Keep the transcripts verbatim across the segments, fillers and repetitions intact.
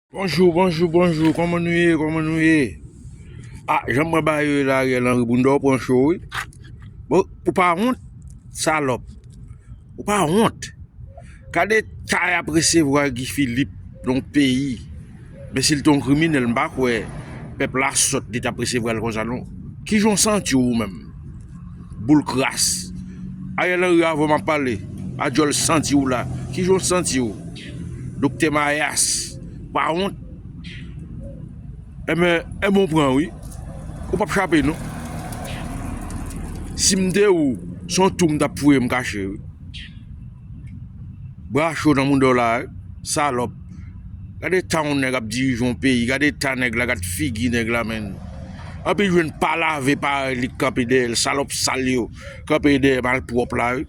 Bonjou, bonjou, bonjou. Kòman nou ye? Kòman nou ye? Ah, jan m wè bagay yo ye la, Ariel Henry, bouda w pran cho, wi. Bon, ou pa wont, salòp. Ou pa wont. Gade ta y ap resevwa Guy Philippe nan yon peyi. Men si l te yon kriminèl, m pa kwè pèp la sòt li t ap resevwa l konsa, non. Kijan w santi w, ou menm? Boul kras. Ariel Henry, avan m ap pale, a djòl santi w la. Kijan w santi w? Doktè Mayas, pa wont. Enben, enben w pran, wi. Ou p ap chape, non. Si m te ou, se yon tou m t ap foure m kache, wi. Bra cho nan mouda w la, wi. Salòp. Gade ta yon nèg ap dirije yon peyi. Gade ta nèg la, gade figi nèg la, menn. Anpi jwenn pa lave parèy li k kanpe dèyè l. Salòp sal yo kanpe dèyè malpwòp la, wi.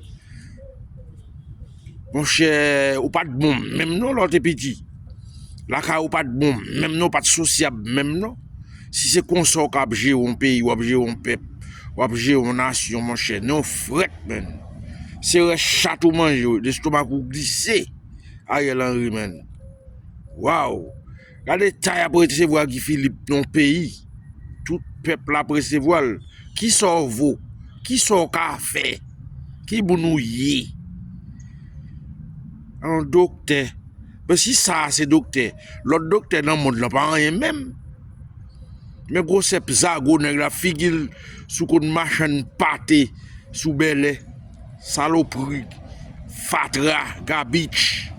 Monchè, ou pa t bon menm non lè w te piti. Lakay ou pa t bon menm non, ou pa t sosyab menm non. Si se konsa w ka ap jere yon peyi, w ap jere yon pèp, w ap jere yon nasyon, monchè, non frèt, menn. Se rès chat ou manje, lestomak ou glise, Ariel Henry, menn. Waw! Gade ta y ap resevwa Guy Philippe nan yon peyi. Tout pèp la ap resevwa l. Kisa w vo? Kisa w ka fè? Ki moun ou ye? Yon doktè. Men si sa a se doktè, lòt doktè nan mond lan pa anyen menm. Men gwosè zago nèg la, figi l sou konn machann pate sou bèlè. Salopri. Fatra. Gabich.